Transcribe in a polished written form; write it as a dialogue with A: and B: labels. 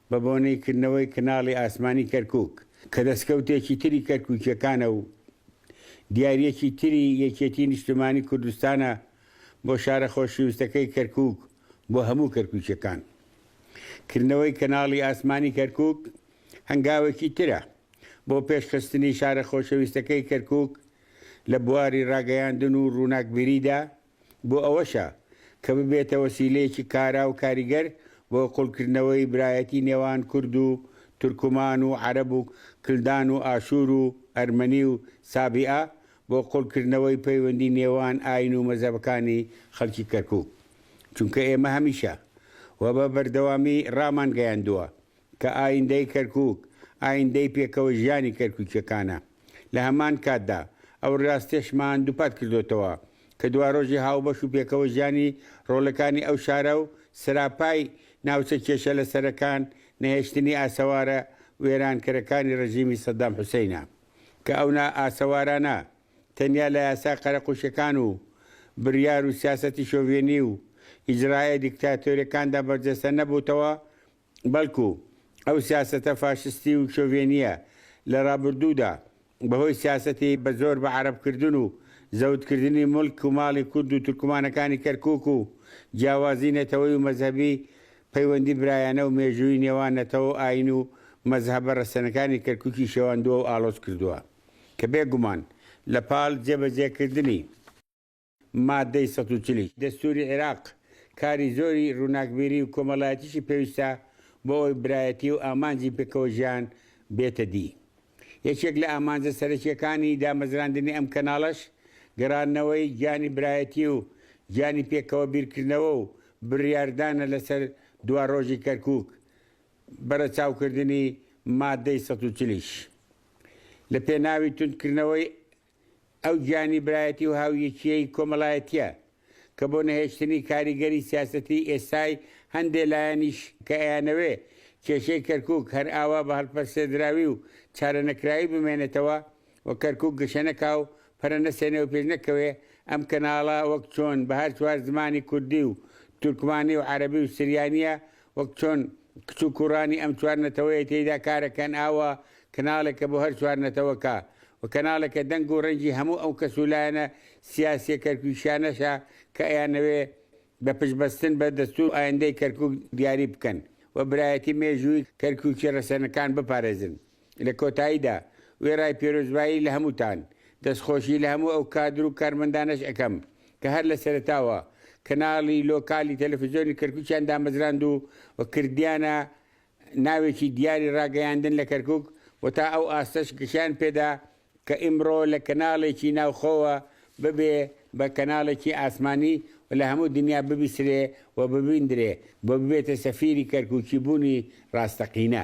A: بە بۆنەی کردنەوەی کەناڵی ئاسمانی کەرکوک کە دەستکەوتێکی تری کەرکوکیەکانە و دیاریەکی تری یەکێتی نیشتمانی کوردستانە بۆ شارە خۆشیوستەکەی کەرکوک بۆ هەموو کەرکوکیەکان. کردنەوەی کەناڵی ئاسمانی کەرکوک هەنگاوێکی ترە بۆ پێشخستنی شارە خۆشەویستەکەی کەرکوک لە بواری ڕاگەیاندن و ڕووناکبیریدا، بۆ ئەوەشە کە ببێتە وەسیلەیەکی کارا و کاریگەر بۆ قوڵکردنەوەی برایەتی نێوان کورد و تورکمان و عەرەب و کلدان و ئاشوور و ئەرمەنی و سابیئە بۆ قوڵکردنەوەی پەیوەندی نێوان ئاین و مەزهەبەکانی خەڵکی کەرکوک چونکە ئێمە هەمیشە و بە بەردەوامی ڕامانگەیاندووە کە ئایندەی کەرکوک ئایندەی پێکەوە ژیانی کەرکوکیەکانە. لە هەمان کاتدا ئەو ڕاستیەشمان دووپات کردۆتەوە کە دوارۆژی هاوبەش و پێکەوە ژیانی ڕۆڵەکانی ئەو شارە و سەراپای ناوچە کێشە لەسەرەکان نەهێشتنی ئاسەوارە وێرانکەرەکانی ڕژیمی سەدام حوسەینە کە ئەو نا ئاسەوارانە تەنیا لە یاسا قەرەقوشەکان و بریار و سیاسەتی شۆڤێنی و ئیجرائە دیکتاتۆریەکاندا بەرجەستە نەبووتەوە بەڵکو ئەو سیاسەتە فاشستی و شۆڤێنییە لە ڕابردوودا بەهۆی سیاسەتی بە زۆر بە عەرەبکردن و زەوتکردنی موڵک و ماڵی کورد و تورکمانەکانی کەرکوک و جیاوازی نەتەوەی و مەزهەبی پەیوەندی برایانە و مێژوویی نێوان نەتەوە و ئایین و مەزهەبە ڕەسەنەکانی کەرکوکی شێواندووە و ئاڵۆز کردووە کە بێ گومان لە پاڵ جێبەجێکردنی ماددەی 140 ی دەستووری عێراق، کاری زۆری ڕووناکبیری و کۆمەڵایەتیشی پێویستە بۆ ئەوەی برایەتی و ئامانجی پێکەوەژیان بێتە دی. یەکێک لە ئامانجە سەرەکییەکانی دامەزراندنی ئەم کەناڵەش گەڕاندنەوەی گیانی برایەتی و گیانی پێکەوە بیرکردنەوە و بڕیاردانە لەسەر دواڕۆژی کەرکووک بە ڕەچاوکردنی ماددەی 140 یش لە پێناوی توندکردنەوەی ئەو گیانی برایەتی و هاویەکییەی کۆمەڵایەتییە کە بۆ نەهێشتنی کاریگەری سیاسەتی ئێستای هەندێ لایەنیش کە ئەیانەوێ کێشەی کەرکوک هەر ئاوا بە هەڵپەسێردراوی و چارەنەکراوی بمێنێتەوە و کەرکوک گەشە نەکا و پەرە نەسێنێ و پێش نەکەوێ ئەم کەناڵە وەک چۆن بە هەر چوار زمانی کوردی و تورکمانی و عەرەبی و سریانییە وەک چۆن کچ و کوڕانی ئەم چوار نەتەوەیە تێیدا کارەکەن ئاوا کەناڵێکە بۆ هەر چوار نەتەوەکە و کەناڵێکە دەنگ و ڕەنگی هەموو ئەو کەس و لایەنە سیاسیە کەرکوکیانەشە کە ئەیانەوێ بە پشت بەستن بە دەستور ئایندەی کەرکوک دیاری بکەن و برایەتی مێژووی کەرکوکی ڕەسەنەکان بپارێزن. لە کۆتاییدا وێڕای پێرۆزبایی لە هەمووتان، دەستخۆشی لە هەموو ئەو کادر و کارمەندانەش ئەکەم کە هەر لە سەرەتاوە کەناڵی لۆکالی تەلەفزیۆنی کەرکوکیان دامەزراند و کردیانە ناوێکی دیاری ڕاگەیاندن لە کەرکوک و تا ئەو ئاستەش گەشەیان پێدا کە ئیمڕۆ لە کەناڵێکی ناوخۆوە ببێ بە کەناڵێکی ئاسمانی و لە هەموو دنیا ببیسرێ و ببیندرێ و ببێتە سەفیری کەرکوکی بوونی ڕاستەقینە.